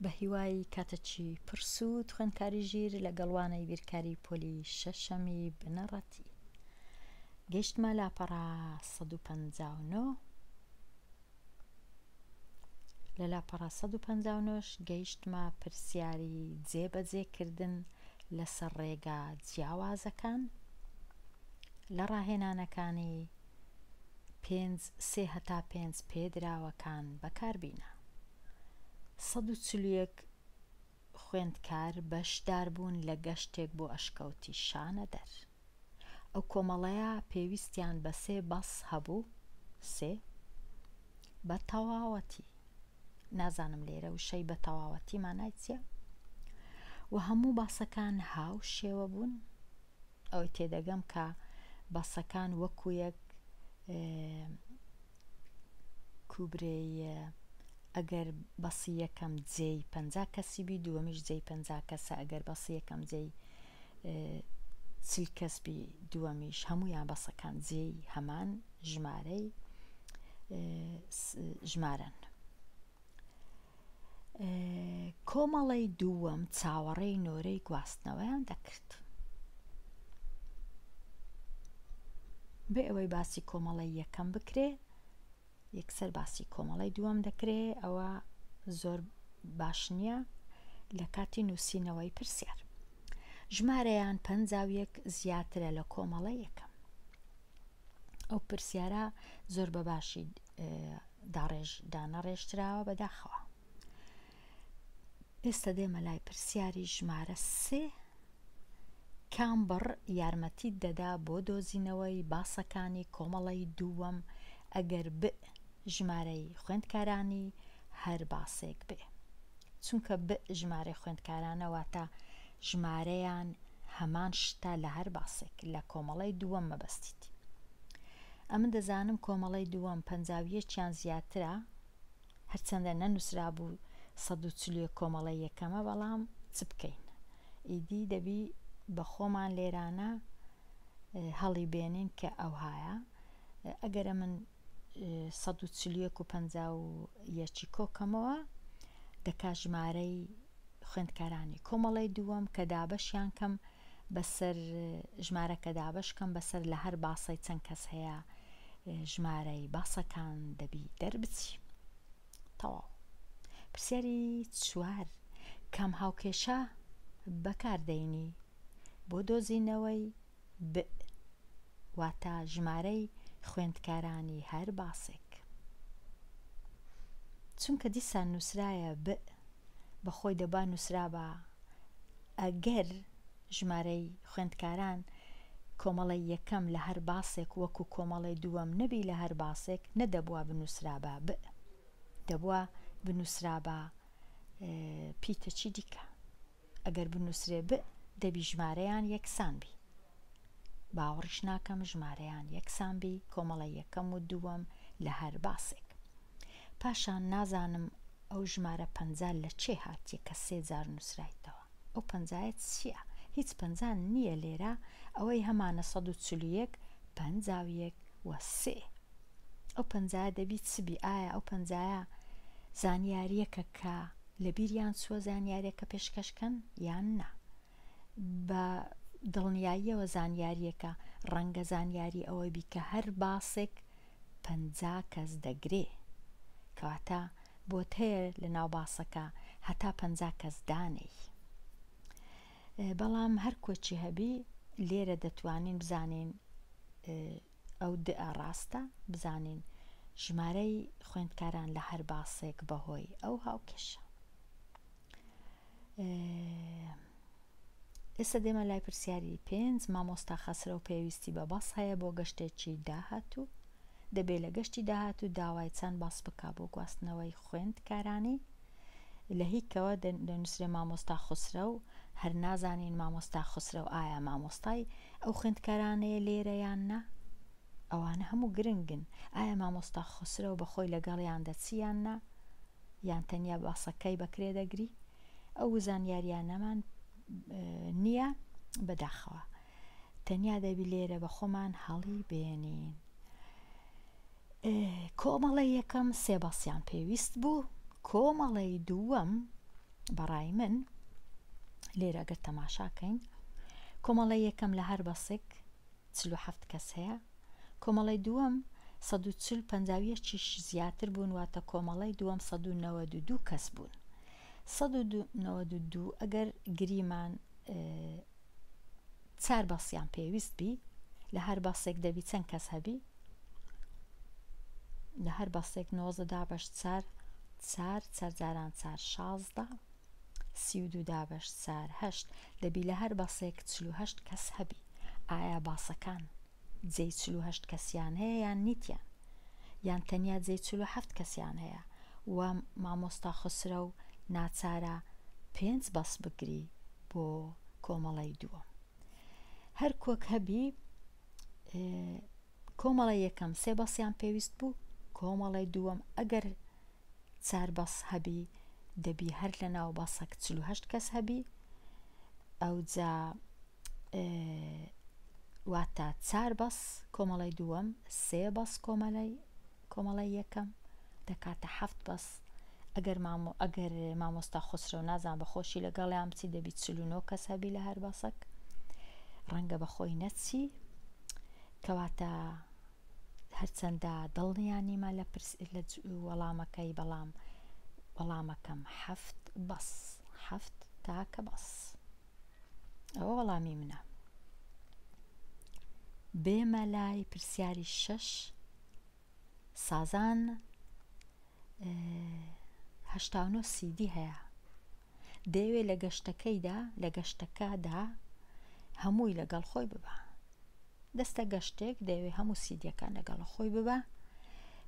بەهیوای کاتەکی پڕ سوود خوێندکاری ژیر لەگەڵ وانەی بیرکاری پۆلی شەشەمی بنەڕەتی گەیشتمە لاپەڕە 159. لە لاپەڕە 159 گەیشتمە پرسیاری جێبەجێکردن لەسەر ڕێگا جیاوازەکان لە ڕاهێنانەکانی پێنج سێ هەتا پێنج پێدراوەکان بەکاربینە. 141 خوێندکار بەشداربوون لە گەشتێک بۆ ئەشکەوتی شانەدەر. ئەو کۆمەڵەیە پێویستیان بە سێ بەس هەبوو، سێ، بە تەواوەتی. نازانم لێرە وشەی بە تەواوەتی مانای چییە؟ و هەموو باسەکان هاوشێوە بوون. ئەوەی تێدەگەم کە باسەکان وەکو یەک کوبرێی ئەگەر بەسی یەکەم جێی 50 کەسی بی دووەمیش جێی 50 کەسە ئەگەر بەسی یەکەم جێی 40 کەس بی دووەمیش هەمویان بەسەکان جێی هەمان ژمارەی ژمارەن. کۆمەڵەی دووەم چاوەڕێی نۆرەی گواستنەوەیان دەکرد. بێ ئەوەی باسی کۆمەڵەی یەکەم بکرێ یەکسەر باسی کۆمەڵەی دووەم دەکرێ ئەوە زۆر باش نییە لە کاتی نووسینەوەی پرسیار. ژمارەیان 51 زیاترە لە کۆمەڵە یەکەم. ئەو پرسیارە زۆر بە باشی داڕێژ دانەڕێژتراوە بەداخەوە. ئێستا دێمە لای پرسیاری ژمارە سێ کام بڕ یارمەتیت دەدا بۆ دۆزینەوەی باسەکانی کۆمەڵەی دووەم ئەگەر ب ژمارەی خوێندکارانی هەر باسێک بێ چونکە ب ژمارەی خوێندکارانە واتە ژمارەیان هەمان شتە لە هەر باسێک لە کۆمەڵەی دووەم مەبەستیتی ئەمن دەزانم کۆمەڵەی دووەم 51یان زیاترە هەرچەندە نەنووسرابوو 141 کۆمەڵەی یەکەمە بەڵام چ بکەین ئیدی دەبی بە خۆمان لێرانە هەڵی بێنین کە ئەوهایە ئەگەر ئەمن 141 و 51 کۆکەمەوە دەکا ژمارەی خوێندکارانی کۆمەڵەی دووەم کە دابەشیان کەم بەسەر ژمارەکە دابەش کەم بەسەر لە هەر باسەی چەند کەس هەیە ژمارەی باسەکان دەبی دەربچی. تەواو. پرسیاری چوار، کام هاوکێشە بەکار دەینی بۆ دۆزینەوەی ب واتە ژمارەی خوێندکارانی هەر باسێک؟ چونکە دیسان نووسرایە ب بەخۆی دەبا نووسرابا ئەگەر ژمارەی خوێندکاران کۆمەڵەی یەکەم لە هەر باسێک وەکو کۆمەڵەی دووەم نەبی لە هەر باسێک نەدەبوا بنووسرابا ب دەبوا بنووسرابا پیتەکی دیکە ئەگەر بنووسرێ ب دەبی ژمارەیان یەکسان بی باوەڕیش ناکەم ژمارەیان یەکسان بی کۆمەڵە یەکەم و دووەم لە هەر باسێک پاشان نازانم ئەو ژمارە 50 لە چێ هاتیە کە سێ جار نووسرایتەوە ئەو پەنجایە چییە؟ هیچ پەنجا نییە لێرە، ئەوەی هەمانە 141، 51 و سێ. ئەو پەنجایە دەبی چ بی؟ ئایا ئەو پەنجایە زانیارییەکە کە لە بیریان چووە زانیارییەکە پێشکەش کەن یان نا؟ بە دڵنیاییەوە زانیارییەکە ڕەنگە زانیاری ئەوە بی کە هەر باسێک 50 کەس دەگرێ. کەواتە بۆت هەیە لە ناو باسەکە هەتا 50 کەس دانێی بەڵام هەر کۆچی هەبی لێرە دەتوانین بزانین ئەو دئ ڕاستە بزانین ژمارەی خوێندکاران لە هەر باسێک بەهۆی ئەو هاوکێشە. ئێستا دێمە لای پرسیاری پێنج مامۆستا خەسرەو پێویستی بە باس هەیە بۆ گەشتێکی داهاتوو دەبێ لە گەشتی داهاتوو داوای چەند باس بکا بۆ گواستنەوەی خوێندکارانی لە هیکەوە دەنووسرێ مامۆستا خسرەو هەر نازانین مامۆستا خسرەو ئایا مامۆستای ئەو خوێندکارانەیە لێرە یان نا ئەوانە هەموو گرنگن ئایا مامۆستا خسرەو بەخۆی لەگەڵیان دەچی یان نا یان تەنیا باسەکەی بەکرێ دەگری ئەو زانیاریانەمان نییە بەداخەوە تەنیا دەبی لێرە بە خۆمان هەڵی بێنین کۆمەڵی یەکەم سێ بەسیان پێویست بوو کۆمەڵی دووەم. بەڕای من لێرە گەر تەماشاکەین کۆمەڵی یەکەم لە هەر بەسێک 47 کەس هەیە کۆمەڵی دووەم 140 51یش زیاتر بوون واتە کۆمەڵی دووەم 192 کەس بوون 192 ئەگەر گریمان چار بەسیان پێویست بی لە هەر بەسێک دەبی چەند کەس هەبی لە هەر بەسێک نۆزە دابەش چار چار چار جاران چار 16 32 دابەش چار هەشت دەبی لە هەر بەسێک 48 کەس هەبی ئایا باسەکان جێی 48 کەسیان هەیە یان نیتیان یان تەنیا جێی 47 کەسیان هەیە و مامۆستا خسرەو ناچارە پێنج بەس بگری بۆ کۆمەڵەی دووەم هەر کۆک هەبی کۆمەڵی یەکەم سێ بەسیان پێویست بوو کۆمەڵی دووەم ئەگەر چار بەس هەبی دەبی هەر لە ناو بەسەک 48 کەس هەبی ئەوجا واتە چار بەس کۆمەڵی دووەم سێ بەس کۆمەڵی کۆمەڵەی یەکەم دەکاتە حەفت بەس ئەگەر مامۆ ئەگەر مامۆستا خسرەو نازان بە خۆشی لەگەڵیان بچی دەبی 49 کەس هەبی لە هەر بەسەک ڕەنگە بە خۆی نەچی کەواتە هەرچەندە دڵنیا نیمە لە پرس لە وەڵامەکەی بەڵام وەڵامەکەم حەفت بەس حەفت تاکە بەس ئەوە وەڵامی منە بێمە لای پرسیاری شەش سازان 89 سیدی هەیە دەیەوێت لە گەشتەکەیدا لە گەشتەکەدا هەمووی لەگەڵ خۆی ببا دەستە گەشتێک دەیەوێت هەموو سیدیەکان لەگەڵ خۆی ببا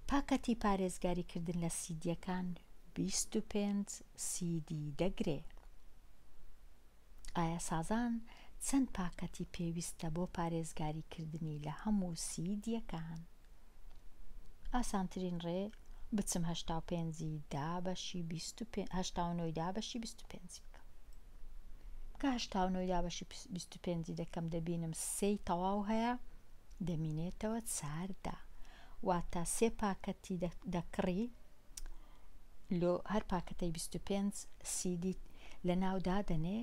پاکەتی پارێزگاریکردن لە سیدیەکان 25 سیدی دەگرێ ئایا سازان چەند پاکەتی پێویستە بۆ پارێزگاریکردنی لە هەموو سیدیەکان؟ ئاسانترین ڕێ بچم 85 ی دابەشی 89 ی دابەشی 25 بکەم کە 89 ی دابەشی 25 دەکەم دەبینم سێی تەواو هەیە دەمینێتەوە چاردا واتە سێ پاکەتی دەکڕی لۆ هەر پاکەتەی 25 سیدی لە ناو دادەنێ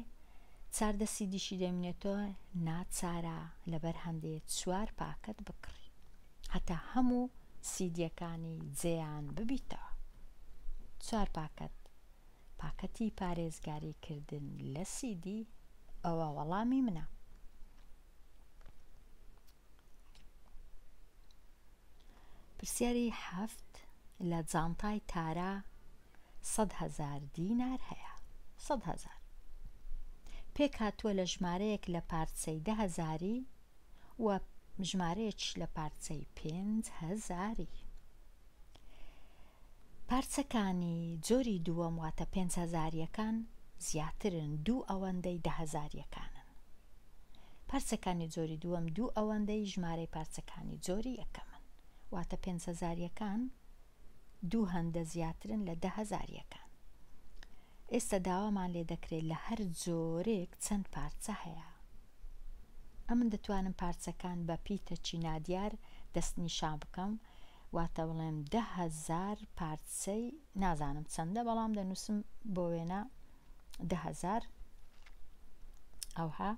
چاردە سیدیشی دەمینێتەوە ناچارە لەبەر هەندێ چوار پاکەت بکڕی هەتا هەموو سیدیەکانی جێیان ببیتەوە چوار پاکەت پاکەتی پارێزگاری کردن لە سیدی ئەوە وەڵامی منە. پرسیاری حەفت لە جانتای تارا 100 هەزار دینار هەیە 100 هەزار پێکهاتووە لە ژمارەیەک لە پارچەی دە هەزاری و ژمارەیەکیش لە پارچەی پێنج هەزاری. پارچەکانی جۆری دووەم واتە پێنج هەزارییەکان زیاترن دوو ئەوەندەی دە هەزارییەکانن. پارچەکانی جۆری دووەم دوو ئەوەندەی ژمارەی پارچەکانی جۆری یەکەمن. واتە پێنج هەزارییەکان دوو هەندە زیاترن لە دە هەزارییەکان. ئێستا داوامان لێ دەکرێت لە هەر جۆرێک چەند پارچە هەیە. ئەمن دەتوانم پارچەکان بە پیتەکی نادیار دەستنیشان بکەم واتە بڵێم 10,000 پارچەی نازانم چەندە بەڵام دەنووسم بۆ وێنە 10,000 ئەوها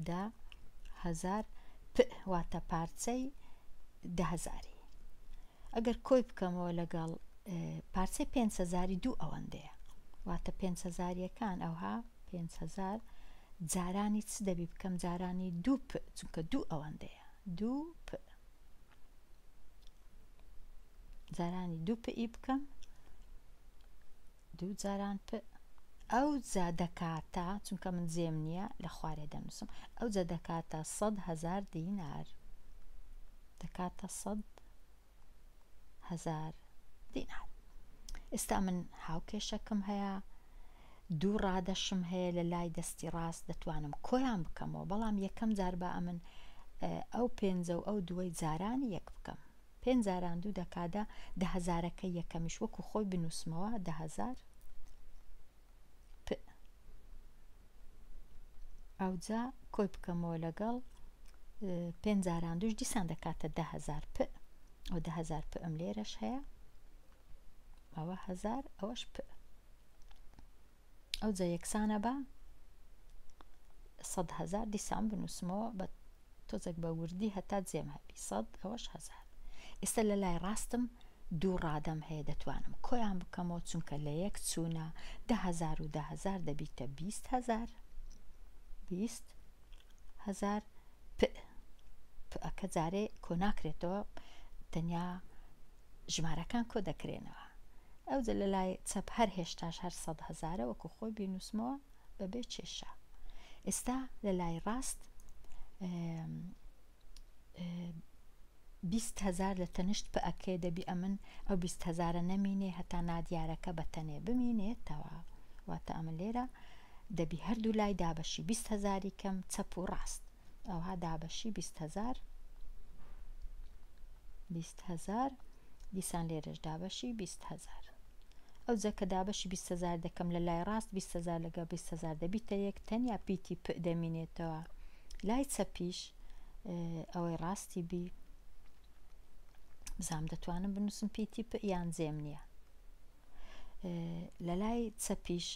10,000 پ واتە پارچەی دە هەزاری ئەگەر کۆی بکەمەوە لەگەڵ پارچەی پێنج هەزاری دوو ئەوەندەیە واتە پێنج هەزاریەکان ئەوها 5000 جارانی چ دەبی بکەم جارانی دوو پ چونکە دوو ئەوەندەیە دوو پ جارانی دوو پ ی بکەم دوو جاران پ ئەو جا دەکاتە چونکە من جێم نییە لە خوارێ دەنووسم ئەو جا دەکاتە 100 هەزار دینار دەکاتە 100 هەزار دینار ئێستا من هاوکێشەکەم هەیە دوو ڕادەشم هەیە لە لای دەستی ڕاست دەتوانم کۆیان بکەمەوە بەڵام یەکەم جار با ئەمن ئەو پێنجە و ئەو دووەی جارانی یەک بکەم پێنج جاران دوو دەکادە دە هەزارەکە یەکەمیش وەکو خۆی بنووسمەوە 10,000 پ ئەوجا کۆی بکەمەوە لەگەڵ پێنج جاران دووش دیسان دەکاتە 10,000 پ ئەو 10,000 پ ئەم لێرەش هەیە ئەوە هەزار ئەوەش پ. ئەوجا یەکسانە بە سەدهەزار دیسان بنووسمەوە بە تۆزێک بە وردی هەتا جێم هەبی سەد ئەوەش هەزار ئێستا لە لای ڕاستم دوو ڕادەم هەیە دەتوانم کۆیان بکەمەوە چونکە لە یەک چوونە 10000 و 10000 دەبیتە 20000 20000 پ پئەکە جارێ کۆ ناکرێتەوە تەنیا ژمارەکان کۆ دەکرێنەوە ئەوجە لە لای چەپ هەر هێشتاش هەر سەد هەزارە وەکو خۆی بینوسمەوە بەبێ کێشە ئێستا لە لای ڕاست 20 هزار لە تەنیشت پئەکەی دەبی ئەمن ئەو 20 هزارە نەمینێ هەتا نادیارەکە بە تەنێ بمینێتەوە واتە ئەمن لێرە دەبی هەردوو لای دابەشی 20 هزاری کەم چەپ و ڕاست ئەوها دابەشی 20 هزار 20 هزار دیسان لێرەش دابەشی 20 هزار ئەوجا کە دابەشی 20 هزار دەکەم لە لای ڕاست 20 هزار لەگەڵ 20 هزار دەبیتە یەک تەنیا پیتی پ دەمینێتەوە لای چەپیش ئەوەی ڕاستی بی بزانم دەتوانم بنووسم پیتی پ یان جێم نییە لە لای چەپیش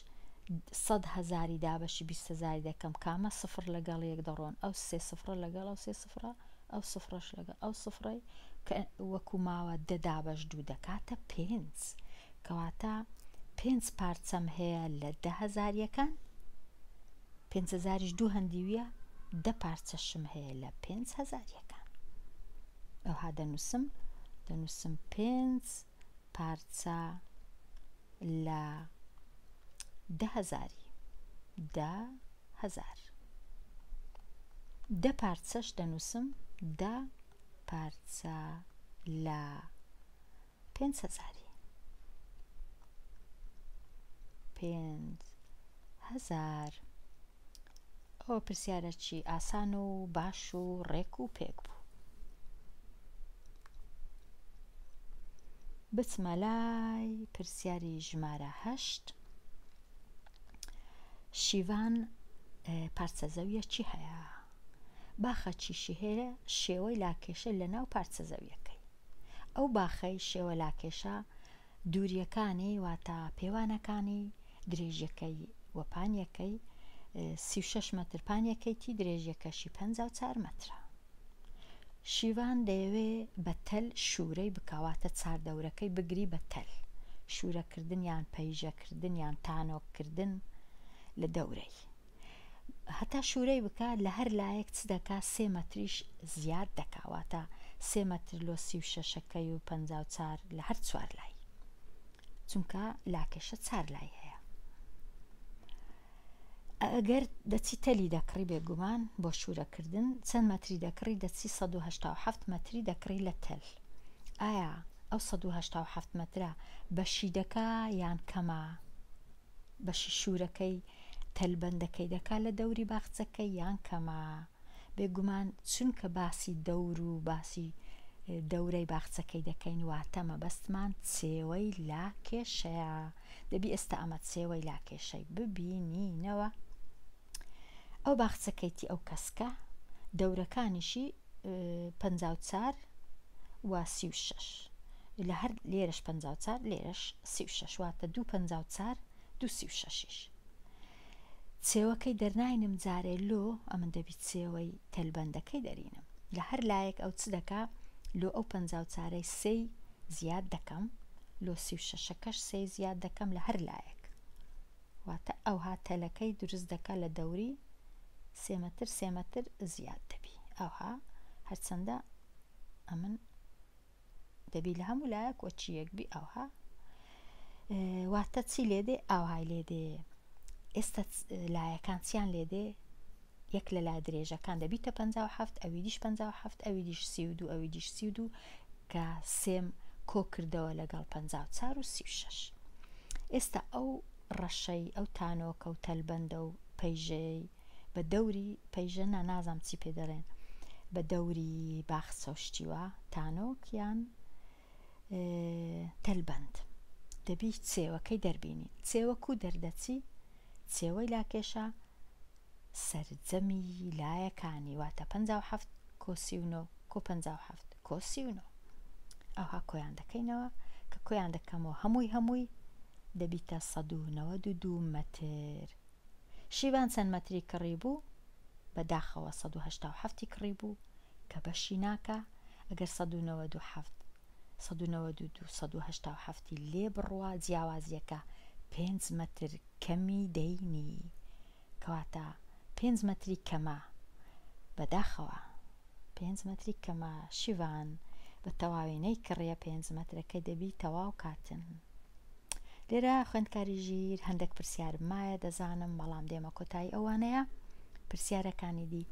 سەد هەزاری دابەشی 20 هەزاری دەکەم کامە سفر لەگەڵ یەک دەڕۆن ئەو سێ سفرە لەگەڵ ئەو سێ سفرە ئەو سفرەش لەگەڵ ئەو سفرەی کە وەکو ماوە دە دابەش دوو دەکاتە پێنج کەواتە پێنج پارچەم هەیە لە دە هەزاریەکان پێنج هەزاریش دوو هەندیویە دە پارچەشم هەیە لە پێنج هەزاریەکان ئەوها دەنووسم دەنووسم پێنج پارچە لە دە هەزاری دە هەزار دە پارچەش دەنووسم دە پارچە لە پێنج هەزاری پێنج هەزار ئەوە پرسیارەکی ئاسان و باش و ڕێک و پێک بوو. بچمە لای پرسیاری ژمارە هەشت. شیڤان پارچە زەویەکی هەیە. باخەکیشی هەیە شێوەی لاکێشە لەناو پارچە زەویەکەی. ئەو باخەی شێوە لاکێشە دوورییەکانی واتە پێوانەکانی درێژیەکەی و پانیەکەی 36 مەتر پانیەکەیتی درێژیەکەشی 54 مەترە. شیڤان دەیەوێ بە تەل شوورەی بکا واتە چاردەورەکەی بگری بە تەل شوورەکردن یان پەیژەکردن یان تانۆککردن لە دەورەی. هەتا شورەی بکا لە هەر لایەک چ دەکا سێ مەتریش زیاد دەکا واتە سێ مەتر لۆ سی و شەشەکەی و 54 لە هەر چوار لای چونکە لاکێشە چار لای هەیە ئەگەر دەچی تەلی دەکڕی بێگومان بۆ شوورەکردن چەند مەتری دەکڕی دەچی 187 مەتری دەکڕی لە تەل ئایا ئەو 187 مەترە بەشی دەکا یان کەمە بەشی شوورەکەی تەلبەندەکەی دەکا لە دەوری باخچەکەی یان کەمە؟ بێگومان چونکە باسی دەور و باسی دەورەی باخچەکەی دەکەین واتە مەبەستمان چێوەی لاکێشەیە دەبی ئێستا ئەمە چێوەی لاکێشەی ببینینەوە ئەو باخچەکەیتی ئەو کەسکە دەورەکانیشی 54 و 36 لە هەر لێرەش 54 لێرەش 36 واتە دوو 54 دوو سی و شەشیش چێوەکەی دەرناینم جارێ لۆ ئەمن دەبی چێوەی تەلبەندەکەی دەرینم لە هەر لایەک ئەو چ دەکا لۆ ئەو پەنجا و چارەی سێی زیاد دەکەم لۆ سی و شەشەکەش سێی زیاد دەکەم لە هەر لایەک واتە ئەوها تەلەکەی دروست دەکا لە دەوری سێ مەتر سێ مەتر زیاد دەبی ئەوها هەرچەندە ئەمن دەبی لە هەموو لایەک وەچی یەک بی ئەوها واتە چی لێ دێ ئاوهای لێ دێ ئێستا لایەکان چیان لێ دێ یەک لە لا درێژەکان دەبیتە 57 ئەوی دیش 57 ئەوی دیش 32 ئەوی دیش 32 کە سێم کۆ کردەوە لەگەڵ 54 و 36 ئێستا ئەو ڕەشەی ئەو تانۆکە و تەلبەندە و پەیژەیەی بە دەوری پەیژە نا نازانم چی پێ دەڵێن بە دەوری باخچە و شتی وا تانۆک یان تەلبەند دەبی چێوەکەی دەربینی چێوە کو دەردەچی چێوەی لاکێشە سەرجەمی لایەکانی واتە 57 کۆ 39 کۆ 57 کۆ 39 ئەوها کۆیان دەکەینەوە کە کۆیان دەکەمەوە هەمووی هەمووی. دەبیتە 192 مەتر. شیڤان چەند مەتری کڕیبوو؟ بە داخەوە 187 ی کڕیبوو کە بەشی ناکا، ئەگەر 197 192 187 ی لێ بڕوا جیاوازیەکە پێنج مەتر کەمی دەینی کەواتە پێنج مەتری کەمە بەداخەوە پێنج مەتری کەمە شیڤان بە تەواوی نەیکڕیە پێنج مەترەکەی دەبی تەواو کاتن لێرە خوێندکاری ژیر هەندێک پرسیار مایە دەزانم بەڵام دێمە کۆتایی ئەوانەیە پرسیارەکانی دی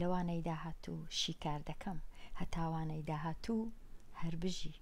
لەوانەی داهاتوو شیکار دەکەم هەتاوانەی داهاتوو هەر بژی.